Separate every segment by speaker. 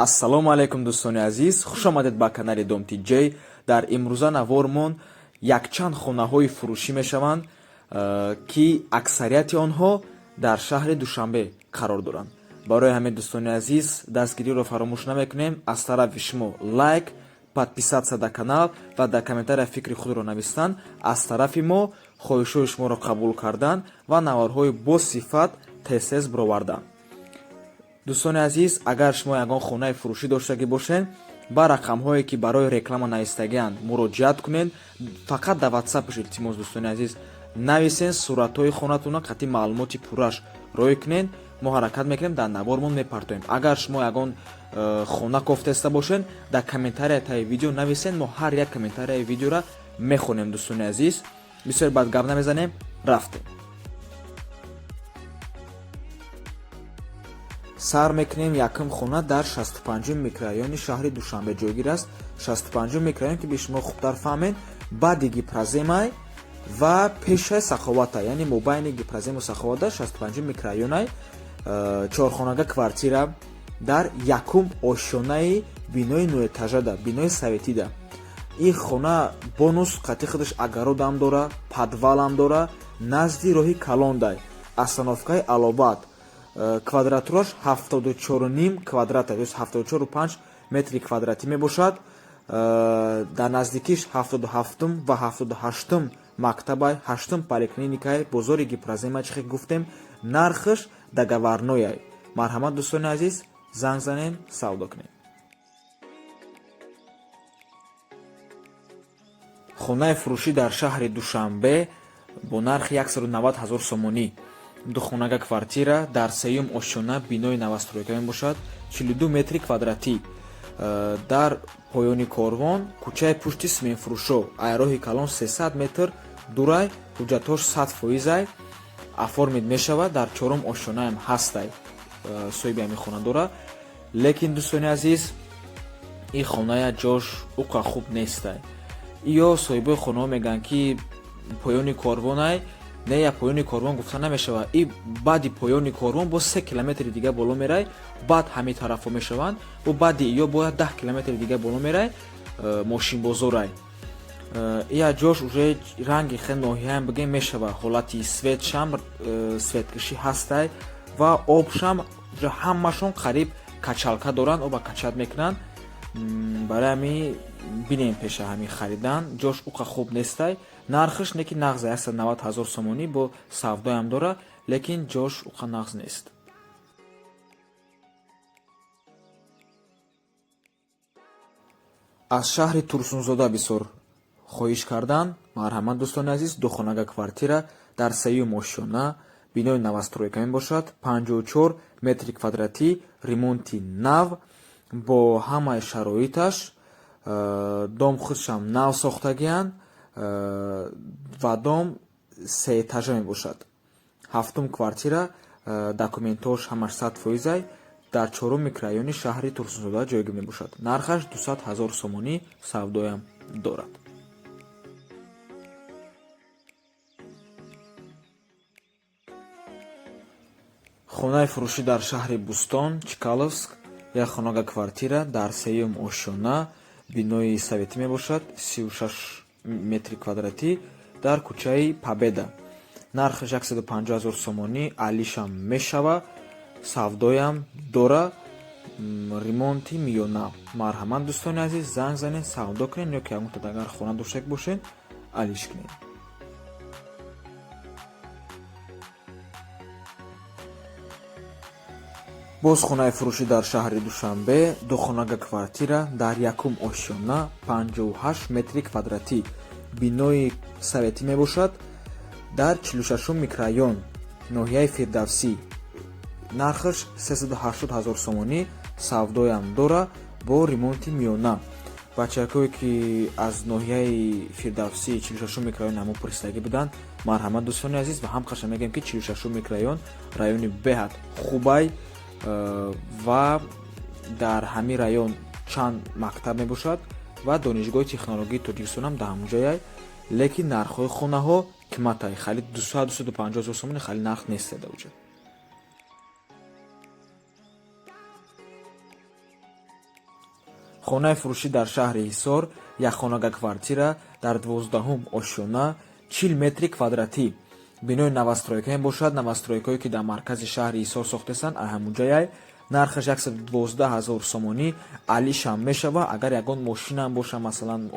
Speaker 1: Ассалому алайкум, дӯстони азиз, хуш омадед ба канали Дом Тиҷей. Дар имрӯза навормон якчанд хонаҳои фурӯшӣ мешаванд, ки аксарияти онҳо дар шаҳри Душанбе қарор доранд. Барои ҳамин, дӯстони азиз, дастгириро фаромӯш намекунем. Аз тарафи шумо лайк, подписаться да канал ва дар комментария фикри худро навистан, аз тарафи мо хоҳишҳои шуморо қабул кардан ва наворҳои босифат тез-тез бировардан. Дӯстони азиз, агар шумо ягон хонаи фурӯшӣ доштагӣ бошед, ба рақамҳое, ки барои реклама навистагианд, муроҷиат кунед. Фақат дар ватсапш, илтимос, дӯстони азиз, нависен, суратҳои хонатонро қатъи маълумоти пурраш роӣ кунед. Мо ҳаракат мекунем, дар навормон мепартоем. Агар шумо ягон хона кофтаиста бошед, дар комментария таи видео нависен, мо ҳар як комментарияи видеора мехонем. Дӯстони азиз, бисёр бад гап намезанем, рафтем. Сар мекунем. Якум хона дар 65-ум микрорайони шаҳри Душанбе ҷойгир аст. 65-ум микрорайон, ки би шумо хубтар фаҳмед, баъди Гипроземай ва пешаи Саховата, яъне мобайни Гипрозему Саховата 65-ум микрорайонай. Чорхонага квартира дар якум ошёнаи бинои нӯэтажада, бинои советида. Ин хона бонус қати худаш огородам дора, подвалам дора, назди роҳи калондай, остановкаи Алобад. Квадратураш 74,5 квадрата, то 74,5 метри квадратӣ мебошад. Дар наздикиш 77-ум ва 78-ум мактабай, ҳаштум поликлиникай, бозори Гипрозема, чихе гуфтем. Нархаш договорной. Марҳамат, дӯстони азиз, занг занем, савдо кунем. Хонаи фурӯшӣ дар шаҳри Душанбе бо нархи 190 ҳазор сомонӣ, духонага квартира дар сеюм ошёна, бинои новостройка мебошад, 42 метри квадратӣ, дар поёни корвон, кӯчаи пушти сименфурӯшо, айроҳи калон 300 метр дурай. Ҳуҷҷатҳош 100%-ай, оформить мешавад. Дар чорум ошёнаам ҳастай, соҳиби ҳамин хона дора. Лекин, дӯстони азиз, ин хоная ҷош уқа хуб нестай. Ё соҳибои хонаҳо мегӯянд, ки поёни корвонай. Не, я поёни корвон гуфта намешавад, и баъди поёни корвон боз 3 километри дига боло мерай, баъд ҳамин тарафҳо мешаванд. Бо баъди ё бояд 10 километри дига боло мерай, мошинбозорай. Ия ҷош уже ранги хе ноҳияам бигем мешава. Ҳолати светшам, светкашӣ ҳастай ва обшам уже ҳамашон қариб качалка доранд, оба качать мекунанд. Барои ҳамин бинем, пеша ҳамин харидан ҷош уқа хуб нестай. Нархаш неки нағза, 190 ҳазор сомонӣ, бо савдоям дора, лекин ҷош уқа нағз нест. Аз шаҳри Турсунзода бисёр хоҳиш кардан. Марҳамат, дӯстони азиз, духонага квартира дар сеюм ошёна, бинои новостройка мебошад, 54 метри квадратӣ, ремонти нав бо ҳамаи шароиташ. Дом худшам нав сохтагианд ва дом сеэтажа мебошад. Ҳафтум квартира, документҳош ҳамаш 100%-ай, дар чорум микрорайони шаҳри Турсунзода ҷойгир мебошад. Нархаш 200 ҳазор сомонӣ, савдоям дорад. Хонаи фурӯшӣ дар шаҳри Бӯстон, Чкаловск, як хонага квартира дар сеюм ошёна, бинои советӣ мебошад, 36 метри квадратӣ, дар кӯчаи Победа. Нархаш 150 ҳазор сомонӣ, алишам мешава, савдоям дора, ремонти миёна. Марҳамат, дӯстони азиз, занг занед, савдо кунед ё ки ягон агар хона доштак бошед, алиш кунед. Боз хонаи фурӯшӣ дар шаҳри Душанбе, духонага квартира дар якум ошёна, 58 метри квадратӣ, бинои советӣ мебошад, дар 46-ум микрорайон, ноҳияи Фирдавсӣ. Нархаш 380 ҳазор сомонӣ, савдоям дора, бо ремонти миёна. Бачакое, ки аз ноҳияи Фирдавсӣ, 46-ум микрорайон ҳамо пурсидагӣ буданд, марҳамат, дӯстони азиз. Ва ҳам қаша мегӯем, ки 46-ум микрорайон райони беҳад хубай ва дар ҳамин район чанд мактаб мебошад ва Донишгоҳи технологияи Тоҷикистонам дар ҳамонҷояй. Лекин нархҳои хонаҳо қиматай, хали 200, 250 ҳазор сомони хали нарх нест дар уҷа. Хонаи фурӯшӣ дар шаҳри Ҳисор, якхонага квартира дар 12-ҳум ошёна, 40 метри квадратӣ, бинои новостройка мебошад. Новостройкое ки дар маркази шаҳри Ҳисор сохтесанд, ҳамунҷаяй. Нархаш 112 ҳазор сомонӣ, алишам мешава. Агар ягон мошинам боша, масалан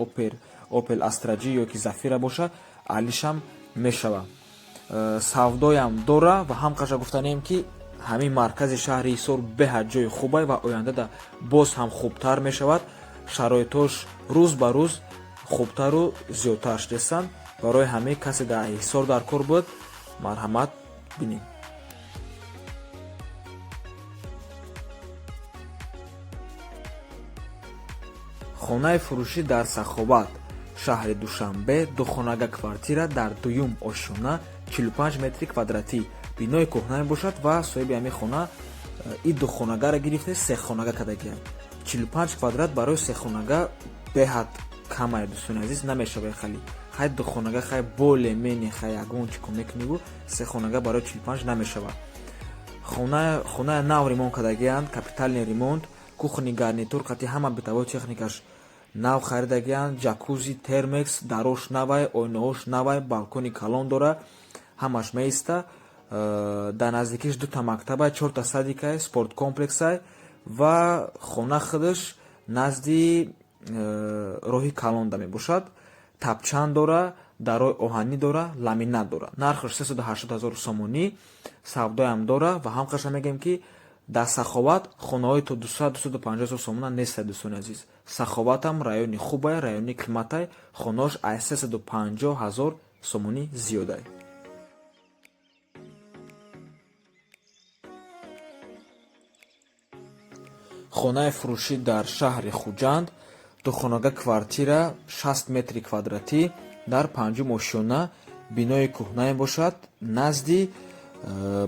Speaker 1: Опел Астра Ҷи ё ки Зафира боша, алишам мешава. Савдоям дора. Ва ҳам қаша гуфтанем, ки ҳамин маркази шаҳри Ҳисор беҳад ҷои хубай ва ояндада боз ҳам хубтар мешавад. Шароитош рӯз ба рӯз хубтару зиёдтар шудестанд. Барои ҳамин касе дар Ҳисор дар кор буд, марҳамат, бинед. Хонаи фурӯшӣ дар Саховат, шаҳри Душанбе, духонага квартира дар дуюм ошёна, 45 метри квадратӣ, бинои кӯҳна мебошад. Ва соҳиби ҳамин хона и духонагаро гирифта, сехонага кардагианд. 45 квадрат барои сехонага беҳад камай, дӯстони азиз, намешава. Хали хай духонага хай более-менее хай ягон чӣ кӯмек куниву сехонага барои 45 намешава. Хонаи нав ремонт кардагианд, капитальный ремонт, кухонный гарнитур қати ҳама бытовой техникаш нав харидагианд, ҷакузи, термекс, дарош навай, ойнаҳош навай, балкони калон дора, ҳамаш меиста. Дар наздикиш дута мактабай, чорта садикай, спорткомплексай ва хона худаш назди роҳи калонда мебошад. Тапчан дора, дарои оҳанӣ дора, ламинат дора. Нархаш 380 ҳазор сомонӣ, савдоям дора. Ва ҳам қаша мегӯем, ки дар Саховат хонаҳои то 200, 250 ҳазор сомона нестай, дӯстони азиз. Саховатам райони хубай, райони қиматай, хонаҳош аз 350 ҳазор сомонӣ зиёдай. Хонаи фурӯшӣ дар шаҳри Хуҷанд, духонага квартира, 60 метри квадратӣ, дар панҷум ошёна, бинои кӯҳна мебошад, назди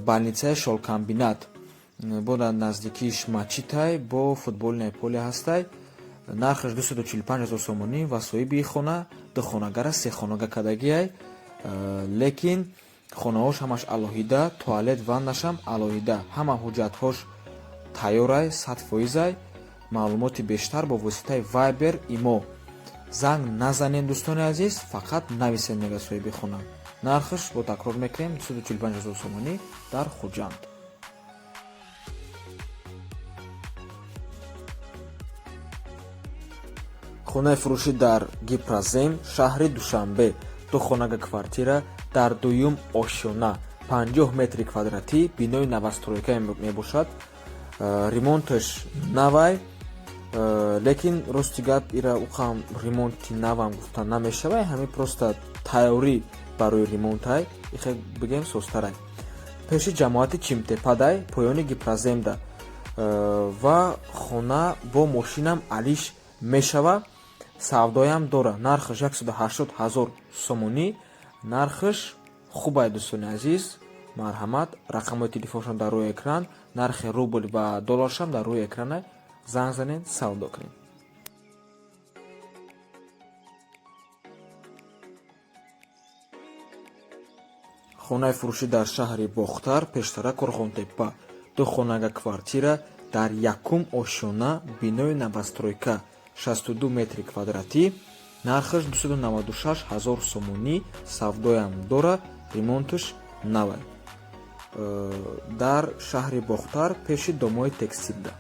Speaker 1: больницаи шолкомбинат, бо дар наздикиш мачитай, бо футбольное поле ҳастай. Нархаш 245 ҳазор сомонӣ. Ва соҳиби хона духонагара сехонага кардагиай, лекин хонаҳош ҳамаш алоҳида, туалет, ваннашам алоҳида, ҳама ҳуҷҷатҳош тайёрай, 100%-ай. Маълумоти бештар бо воситаи Вайбер, Имо. Занг назанем, дӯстони азиз, фақат нависем, мега соҳиби хона. Нархаш, бо такрор мекунем, 245 ҳазор сомонӣ дар Хуҷанд. Хонаи фурӯшӣ дар Гипрозем, шаҳри Душанбе, духонага квартира дар дуюм ошёна, 50 метри квадратӣ, бинои новостройка мебошад. Ремонташ навай, лекин рости гап, ира уқам ремонти навам гуфта намешавай, ҳамин просто тайёрӣ барои ремонтай, ихе бигем созтарай. Пеши ҷамоати Чимтепадай, поёни Гипроземда. Ва хона бо мошинам алиш мешава, савдоям дора. Нархаш 180 ҳазор сомонӣ. Нархаш хубай, дӯстони азиз, марҳамат. Рақамҳои телефоншон дар рӯи экран, нархи рубл ва долларшам дар рӯи экрана, занг занед, савдо кунед. Хонаи фурӯшӣ дар шаҳри Бохтар, пештара Қурғонтеппа, ду хонага квартира дар якум ошёна, бинои новостройка, 62 метри квадратӣ, нархаш 296 ҳазор сомонӣ, савдоям дора, ремонташ навай, дар шаҳри Бохтар, пеши домои текстилда.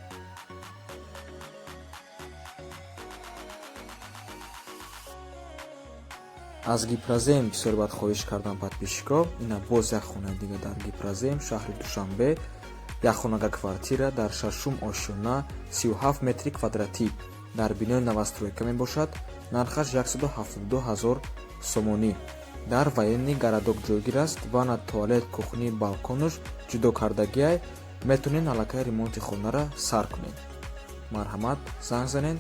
Speaker 1: Аз Гипрозем бисёр баъд хоҳиш кардам подписчико. Ина боз як хонаи дига дар Гипрозем, шаҳри Душанбе, як хонага квартира дар шашум ошёна, 37 метри квадратӣ, дар бинои новостройка мебошад. Нархаш 172 ҳазор сомонӣ. Дар военный городок ҷойгир аст. Ванна, туалет, кухни, балконуш ҷудо кардагиай. Метавонед аллакай ремонти хонара сар кунед. Марҳамат, занг занед,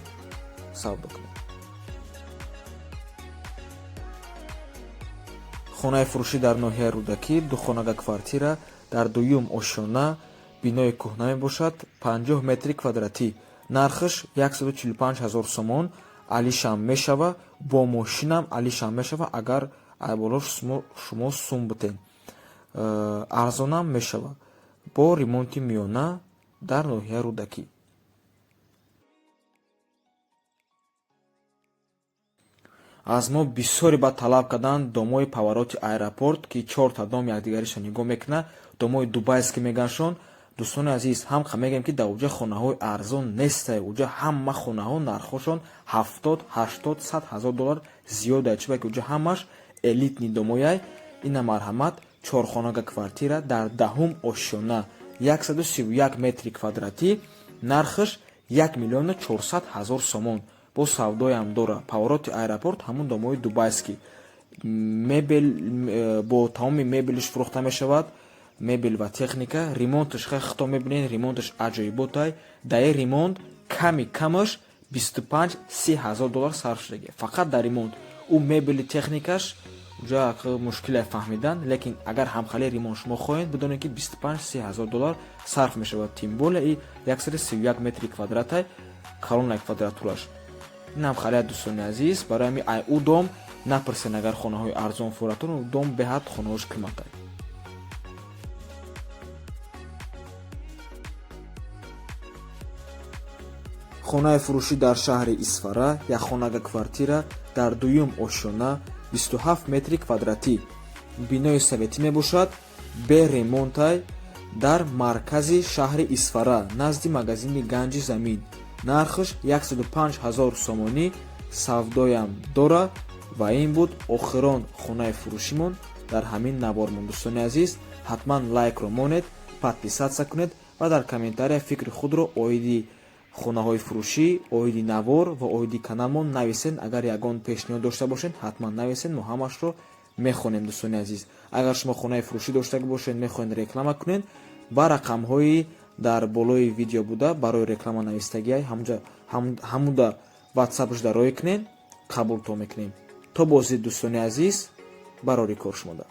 Speaker 1: савдо кунед. Хонаи фурӯшӣ дар ноҳияи Рӯдакӣ, духонага квартира дар дуюм ошёна, бинои кӯҳна мебошад, 50 метри квадратӣ, нархаш 145 ҳазор сомон, алишам мешава, бо мошинам алишам мешава. Агар айболош шумо сум бутен, арзонам мешава, бо ремонти миёна, дар ноҳияи Рӯдакӣ. Аз мо бисёре баъд талаб карданд домои повороти аэропорт, ки чорта дом якдигариша нигоҳ мекунад, домои дубайский меганшон. Дӯстони азиз, ҳам мегӯем, ки дар уҷа хонаҳои арзон нестай. Уҷа ҳама хонаҳо нархҳошон 70, 80, 100 ҳазор доллар зиёда, чунки уҷа ҳамаш элитный домояй. Ина, марҳамат, чорхонага квартира дар 10-ум ошёна, 131 метри квадратӣ, нархаш 1 миллиону 400 ҳазор сомон, бо савдоям дора. Повороти аэропорт, ҳамун домои дубайский, мебел, бо тамоми мебелиш фурӯхта мешавад, мебел ва техника. Ремонташ хай хито мебинед, ремонташ аҷоиботай. Дар ремонт ками камаш 25-30 ҳазор доллар сарф шудаги фақат дар ремонт. Ӯ мебели, техникаш уҷа мушкиле фаҳмидан, лекин агар ҳамхали ремонт шумо хоҳед, бидонед, ки 25-30 ҳазор доллар сарф мешавад. Тем более и 131 метри квадратай, калонай квадратураш. Инам халия, дӯстони азиз. Барои ҳами ай ӯ дом напурсен, агар хонаҳои арзон фуратон, дом беҳад хонаҳош қиматай. Хонаи фурӯшӣ дар шаҳри Исфара, якхонага квартира дар дуюм ошёна, 27 метри квадратӣ, бинои советӣ мебошад, бе ремонтай, дар маркази шаҳри Исфара, назди магазини Ганҷи замин. Нархаш 105 ҳазор сомонӣ, савдоям дора. Ва ин буд охирон хонаи фурӯшимон дар ҳамин навормон. Дӯстони азиз, ҳатман лайкро монед, подписаться кунед ва дар комментария фикри худро оиди хонаҳои фурӯшӣ, оиди навор ва оиди каналмон нависен. Агар ягон пешниҳод дошта бошед, ҳатман нависен, мо ҳамашро мехонем. Дӯстони азиз, агар шумо хонаи фурӯшӣ дошта бошед, мехоҳед реклама кунед, ба рақамҳои дар болои видео буда барои реклама навистагиай, ҳамуда ватсапш дароӣ кунед, қабулто мекунем. То боздид, дӯстони азиз, барори кор шумода.